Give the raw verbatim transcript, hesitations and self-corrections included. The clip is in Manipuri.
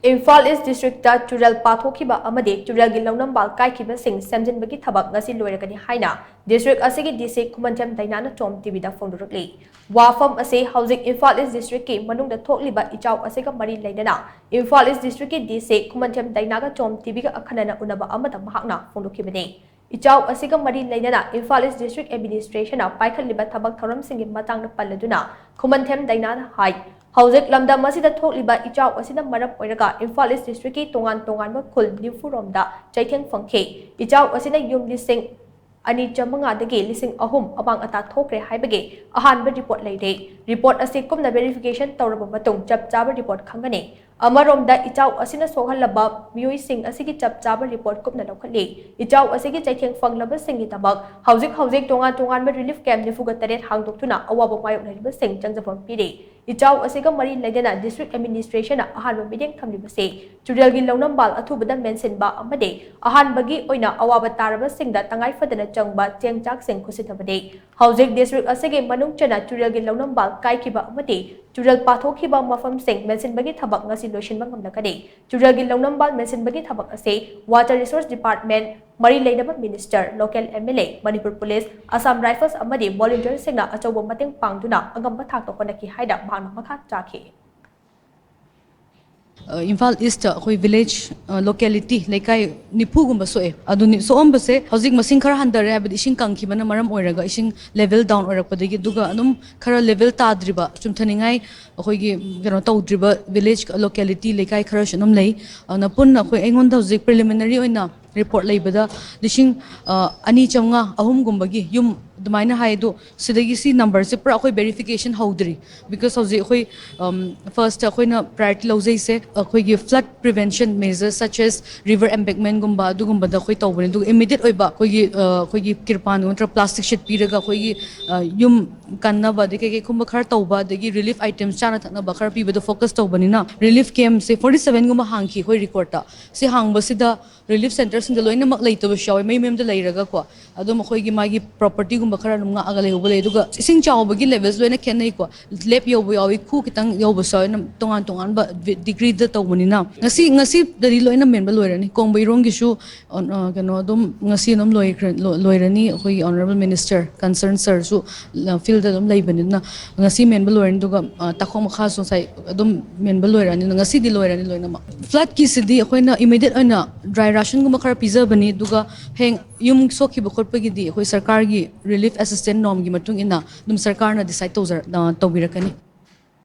ꯏꯝꯐꯥꯜ ꯏꯁ ꯗꯤꯁꯇ꯭ꯔꯤꯛꯇ ꯇꯨꯔꯦꯜ ꯄꯥꯊꯣꯛꯈꯤꯕ ꯑꯃꯗꯤ ꯇꯨꯔꯦꯜꯒꯤ ꯂꯧꯅꯝꯕꯥꯜ ꯀꯥꯏꯈꯤꯕꯁꯤꯡ ꯁꯦꯝꯖꯤꯟꯕꯒꯤ ꯊꯕꯛ ꯉꯁꯤ ꯂꯣꯏꯔꯒꯅꯤ ꯍꯥꯏꯅ ꯗꯤꯁꯇ꯭ꯔꯤꯛ ꯑꯁꯤꯒꯤ ꯗꯤ ꯁꯤ ꯈꯨꯃꯟꯊꯦꯝ ꯗꯥꯏꯅꯥꯅ ꯇꯣꯝ ꯇꯤꯚꯤꯗ ꯐꯣꯡꯗꯣꯔꯛꯂꯤ꯫ ꯋꯥꯐꯝ ꯑꯁꯤ ꯍꯧꯖꯤꯛ ꯏꯝꯐꯥꯜ ꯏꯁ ꯗꯤꯁꯇ꯭ꯔꯤꯛꯀꯤ ꯃꯅꯨꯡꯗ ꯊꯣꯛꯂꯤꯕ ꯏꯆꯥꯎ ꯑꯁꯤꯒ ꯃꯔꯤ ꯂꯩꯅꯅ ꯏꯝꯐꯥꯜ ꯏꯁ ꯗꯤꯁꯇ꯭ꯔꯤꯛꯀꯤ ꯗꯤ ꯁꯤ ꯈꯨꯃꯟꯊꯦꯝ ꯗꯥꯏꯅꯥꯒ ꯇꯣꯝ ꯇꯤꯚꯤꯒ ꯑꯈꯟꯅꯅ ꯎꯅꯕ ꯑꯃꯗ ꯃꯍꯥꯛꯅ ꯐꯣꯡꯗꯣꯛꯈꯤꯕꯅꯤ꯫ ꯏꯆꯥꯎ ꯑꯁꯤꯒ ꯃꯔꯤ ꯂꯩꯅꯅ ꯏꯝꯐꯥꯜ ꯏꯁ ꯗꯤꯁꯇ꯭ꯔꯤꯛ ꯑꯦꯗꯃꯤꯅꯤꯁꯇ꯭ꯔꯦꯁꯟꯅ ꯄꯥꯏꯈꯠꯂꯤꯕ ꯊꯕꯛ ꯊꯧꯔꯝꯁꯤꯡꯒꯤ ꯃꯇꯥꯡꯗ ꯄꯜꯂꯗꯨꯅ ꯈꯨꯃꯟꯊꯦꯝ ꯗꯥꯏꯅꯥꯅ ꯍꯥꯏ, ꯍꯧꯖꯤꯛ ꯂꯝꯗꯝ ꯑꯁꯤꯗ ꯊꯣꯛꯂꯤꯕ ꯏꯆꯥꯎ ꯑꯁꯤꯅ ꯃꯔꯝ ꯑꯣꯏꯔꯒ ꯏꯝꯐꯥꯜ ꯏꯁ ꯗꯤꯁꯇ꯭ꯔꯤꯛꯀꯤ ꯇꯣꯉꯥꯟ ꯇꯣꯉꯥꯟꯕ ꯈꯨꯜ ꯅꯤꯐꯨ ꯔꯣꯝꯗ ꯆꯩꯊꯦꯡ ꯐꯪꯈꯤ꯫ ꯏꯆꯥꯎ ꯑꯁꯤꯅ ꯌꯨꯝ ꯂꯤꯁꯤꯡ ꯑꯅꯤ ꯆꯥꯃꯉꯥꯗꯒꯤ ꯂꯤꯁꯤꯡ ꯑꯍꯨꯝ ꯑꯃꯥꯡ ꯑꯇꯥ ꯊꯣꯛꯈ꯭ꯔꯦ ꯍꯥꯏꯕꯒꯤ ꯑꯍꯥꯟꯕ ꯔꯤꯄꯣꯔꯠ ꯂꯩꯔꯦ꯫ ꯔꯤꯄꯣꯔꯠ ꯑꯁꯤ ꯀꯨꯞꯅ ꯚꯦꯔꯤꯐꯤꯀꯦꯁꯟ ꯇꯧꯔꯕ ꯃꯇꯨꯡ ꯆꯞ ꯆꯥꯕ ꯔꯤꯄꯣꯔꯠ ꯈꯪꯒꯅꯤ꯫ ꯑꯃꯔꯣꯝꯗ ꯏꯆꯥꯎ ꯑꯁꯤꯅ ꯁꯣꯛꯍꯜꯂꯕ ꯃꯤꯑꯣꯏꯁꯤꯡ ꯑꯁꯤꯒꯤ ꯆꯞ ꯆꯥꯕ ꯔꯤꯄꯣꯔꯠ ꯀꯨꯞꯅ ꯂꯧꯈꯠꯂꯤ꯫ ꯏꯆꯥꯎ ꯑꯁꯤꯒꯤ ꯆꯩꯊꯦꯡ ꯐꯪꯂꯕꯁꯤꯡꯒꯤꯗꯃꯛ ꯍꯧꯖꯤꯛ ꯍꯧꯖꯤꯛ ꯇꯣꯉꯥꯟ ꯇꯣꯉꯥꯟꯕ ꯔꯤꯂꯤꯐ ꯀꯦꯝꯞ ꯅꯤꯐꯨꯒ ꯇꯔꯦꯠ ꯍꯥꯡꯗꯣꯛꯇꯨꯅ ꯑꯋꯥꯕ ꯃꯥꯌꯣꯛꯅꯔꯤꯕꯁꯤꯡ ꯆꯪꯖꯐꯝ ꯄꯤꯔꯤ꯫ ꯏꯆꯥꯎ ꯑꯁꯤꯒ ꯃꯔꯤ ꯂꯩꯅꯅ ꯗꯤꯁꯇ꯭ꯔꯤꯛ ꯑꯦꯗꯃꯤꯅꯤꯁꯇ꯭ꯔꯦꯁꯟꯅ ꯑꯍꯥꯟꯕ ꯃꯤꯠꯌꯦꯡ ꯊꯝꯂꯤꯕꯁꯤ ꯇꯨꯔꯦꯜꯒꯤ ꯂꯧꯅꯝꯕꯥꯜ ꯑꯊꯨꯕꯗ ꯃꯦꯟꯁꯤꯟꯕ ꯑꯃꯗꯤ ꯑꯍꯥꯟꯕꯒꯤ ꯑꯣꯏꯅ ꯑꯋꯥꯕ ꯇꯥꯔꯕꯁꯤꯡꯗ ꯇꯉꯥꯏ ꯐꯗꯅ ꯆꯪꯕ ꯆꯦꯡ ꯆꯥꯛꯁꯤꯡ ꯈꯨꯠꯁꯤꯟꯅꯕꯅꯤ꯫ ꯍꯧꯖꯤꯛ ꯗꯤꯁꯇ꯭ꯔꯤꯛ ꯑꯁꯤꯒꯤ ꯃꯅꯨꯡ ꯆꯟꯅ ꯇꯨꯔꯦꯜꯒꯤ ꯂꯧꯅꯝꯕꯥꯜ ꯀꯥꯏꯈꯤꯕ ꯑꯃꯗꯤ ꯇꯨꯔꯦꯜ ꯄꯥꯊꯣꯛꯈꯤꯕ ꯃꯐꯝꯁꯤꯡ ꯃꯦꯟꯁꯤꯟꯕꯒꯤ ꯊꯕꯛ ꯉꯁꯤ ꯂꯣꯏꯁꯤꯟꯕ ꯉꯝꯂꯒꯅꯤ꯫ ꯇꯨꯔꯦꯜꯒꯤ ꯂꯧꯅꯝꯕꯥꯜ ꯃꯦꯟꯁꯤꯟꯕꯒꯤ ꯊꯕꯛ ꯑꯁꯤ ꯋꯥꯇꯔ ꯔꯤꯁꯣꯔꯁ ꯗꯤꯄꯥꯔꯠꯃꯦꯟꯠ, ꯃꯔꯤ ꯂꯩꯅꯕ minister, local M L A, Manipur police, Assam rifles ꯑꯃꯗꯤ ꯚꯣꯂꯨꯟꯇꯤꯌꯔꯁꯤꯡꯅ ꯑꯆꯧꯕ ꯃꯇꯦꯡ ꯄꯥꯡꯗꯨꯅ ꯑꯉꯝꯕ ꯊꯥꯛꯇ ꯍꯣꯠꯅꯈꯤ ꯍꯥꯏꯅ ꯃꯍꯥꯛꯅ ꯃꯈꯥ ꯇꯥꯈꯤ꯫ ꯑ, ꯏꯝꯐꯥꯜ ꯏꯁꯇ ꯑꯩꯈꯣꯏ ꯚꯤꯂꯦꯖ, ꯑ, ꯂꯣꯀꯦꯂꯤꯇꯤ, ꯂꯩꯀꯥꯏ ꯅꯤꯐꯨꯒꯨꯝꯕ ꯁꯣꯛꯑꯦ꯫ ꯑꯗꯨ ꯅꯤ-, ꯁꯣꯛꯑꯝꯕꯁꯦ ꯍꯧꯖꯤꯛ ꯃꯁꯤꯡ ꯈꯔ ꯍꯟꯊꯔꯦ, ꯍꯥꯏꯕꯗꯤ ꯏꯁꯤꯡ ꯀꯪꯈꯤꯕꯅ ꯃꯔꯝ ꯑꯣꯏꯔꯒ, ꯏꯁꯤꯡ ꯂꯦꯚꯦꯜ ꯗꯥꯎꯟ ꯑꯣꯏꯔꯛꯄꯗꯒꯤ, ꯑꯗꯨꯒ ꯑꯗꯨꯝ ꯈꯔ ꯂꯦꯚꯦꯜ ꯇꯥꯗ꯭ꯔꯤꯕ, ꯆꯨꯝꯊꯅꯤꯡꯉꯥꯏ ꯑꯩꯈꯣꯏꯒꯤ ꯀꯩꯅꯣ ꯇꯧꯗ꯭ꯔꯤꯕ ꯚꯤꯂꯦꯖ, ꯂꯣꯀꯦꯂꯤꯇꯤ, ꯂꯩꯀꯥꯏ ꯈꯔꯁꯨ ꯑꯗꯨꯝ ꯂꯩ꯫ ꯑꯗꯨꯅ ꯄꯨꯟꯅ ꯑꯩꯈꯣꯏ, ꯑꯩꯉꯣꯟꯗ ꯍꯧꯖꯤꯛ ꯄ꯭ꯔꯤꯂꯤꯃꯤꯅꯔꯤ ꯑꯣꯏꯅ ꯔꯤꯄꯣꯔꯠ ꯂꯩꯕꯗ ꯂꯤꯁꯤꯡ, ꯑ, ꯑꯅꯤ ꯆꯥꯝꯃꯉꯥ, ꯑꯍꯨꯝꯒꯨꯝꯕꯒꯤ ꯌꯨꯝ ꯑꯗꯨꯃꯥꯏꯅ ꯍꯥꯏ꯫ ꯑꯗꯣ ꯁꯤꯗꯒꯤ ꯁꯤ ꯅꯝꯕꯔꯁꯦ ꯄꯨꯔꯥ ꯑꯩꯈꯣꯏ ꯚꯦꯔꯤꯐꯤꯀꯦꯁꯟ ꯍꯧꯗ꯭ꯔꯤ, ꯕꯤꯀꯣꯁ ꯍꯧꯖꯤꯛ ꯑꯩꯈꯣꯏ, ꯑꯝ, ꯐꯥꯔꯁꯇ ꯑꯩꯈꯣꯏꯅ ꯄ꯭ꯔꯥꯏꯌꯣꯔꯤꯇꯤ ꯂꯧꯖꯩꯁꯦ ꯑꯩꯈꯣꯏꯒꯤ flood prevention measures, such as river embankmentꯒꯨꯝꯕ, ꯑꯗꯨꯒꯨꯝꯕꯗ ꯑꯩꯈꯣꯏ ꯇꯧꯕꯅꯦ꯫ ꯑꯗꯨꯒ ꯏꯃꯤꯗꯤꯌꯦꯠ ꯑꯣꯏꯕ ꯑꯩꯈꯣꯏꯒꯤ, ꯑ, ꯑꯩꯈꯣꯏꯒꯤ ꯇꯤꯔꯄꯥꯟꯒꯨꯝꯕ ꯅꯠꯇ꯭ꯔꯒ ꯄ꯭ꯂꯥꯁꯇꯤꯛ ꯁꯤꯠ ꯄꯤꯔꯒ ꯑꯩꯈꯣꯏꯒꯤ, ꯑ, ꯌꯨꯝ ꯀꯟꯅꯕ, ꯑꯗꯩ ꯀꯩꯀꯩꯒꯨꯝꯕ ꯈꯔ ꯇꯧꯕ, ꯑꯗꯒꯤ relief items, ꯆꯥꯅ ꯊꯛꯅꯕ ꯈꯔ ꯄꯤꯕꯗꯣ focus ꯇꯧꯕꯅꯤꯅ, relief camp ꯁꯦ forty seven ꯒꯨꯝꯕ ꯍꯥꯡꯈꯤ ꯑꯩꯈꯣꯏ record ꯇ꯫ ꯁꯤ ꯍꯥꯡꯕꯁꯤꯗ relief centre ꯁꯤꯡꯗ ꯂꯣꯏꯅꯃꯛ ꯂꯩꯇꯕꯁꯨ ꯌꯥꯎꯋꯦ, ꯃꯌꯨꯝ ꯃꯌꯨꯝꯗ ꯂꯩꯔꯒꯀꯣ꯫ ꯑꯗꯨꯝ ꯑꯩꯈꯣꯏꯒꯤ ꯃꯥꯒꯤ property ꯒꯨꯝꯕ ꯈꯔ ꯑꯗꯨꯝ ꯉꯥꯛꯑꯒ ꯂꯩꯍꯧꯕ ꯂꯩ꯫ ꯑꯗꯨꯒ ꯏꯁꯤꯡ ꯆꯥꯎꯕꯒꯤ levels ꯂꯣꯏꯅ ꯈꯦꯠꯅꯩꯀꯣ꯫ ꯂꯦꯞ ꯌꯧꯕ ꯌꯥꯎꯏ, ꯈꯨ ꯈꯤꯇꯪ ꯌꯧꯕꯁꯨ ꯌꯥꯎꯏ, ꯇꯣꯉꯥꯟ ꯇꯣꯉꯥꯟꯕ degree ꯗ ꯇꯧꯕꯅꯤꯅ꯫ ꯉꯁꯤ, ꯉꯁꯤꯗꯗꯤ ꯂꯣꯏꯅ ꯃꯦꯟꯕ ꯂꯣꯏꯔꯅꯤ꯫ ꯀꯣꯡꯕ ꯏꯔꯣꯡꯒꯤꯁꯨ ꯑꯣꯟ-, ꯑ, ꯀꯩꯅꯣ, ꯑꯗꯨꯝ ꯉꯁꯤ ꯑꯗꯨꯝ ꯂꯣꯏꯈ꯭ꯔ-, ꯂꯣ-, ꯂꯣꯏꯔꯅꯤ꯫ ꯑꯩꯈꯣꯏꯒꯤ Honourable Minister, concerned sir ꯁꯨ ꯂ-, field ꯗ ꯑꯗꯨꯝ ꯂꯩꯕꯅꯤꯅ, ꯉꯁꯤ ꯃꯦꯟꯕ ꯂꯣꯏꯔꯅꯤ꯫ ꯑꯗꯨꯒ, ꯑ, ꯇꯥꯈꯣꯡ ꯃꯈꯥꯁꯨ ꯉꯁꯥꯏ ꯑꯗꯨꯝ ꯃꯦꯟꯕ ꯂꯣꯏꯔꯅꯤ꯫ ꯉꯁꯤꯗꯤ ꯂꯣꯏꯔꯅꯤ ꯂꯣꯏꯅꯃꯛ꯫ Flood ꯀꯤꯁꯤꯗꯤ ꯑꯩꯈꯣꯏꯅ immediate ꯑꯣꯏꯅ dry ration ꯒꯨꯝꯕ ꯈꯔ ꯄꯤꯖꯕꯅꯤ, ꯑꯗꯨꯒ ꯍꯌꯦꯡ ꯌꯨꯝ ꯁꯣꯛꯈꯤꯕ ꯈꯣꯠꯄꯒꯤꯗꯤ ꯑꯩꯈꯣꯏ ꯁꯔꯀꯥꯔꯒꯤ relief assistance norm ꯒꯤ ꯃꯇꯨꯡ ꯏꯟꯅ ꯑꯗꯨꯝ ꯁꯔꯀꯥꯔꯅ decide ꯇꯧꯖꯔ-, ꯑ, ꯇꯧꯕꯤꯔꯛꯀꯅꯤ꯫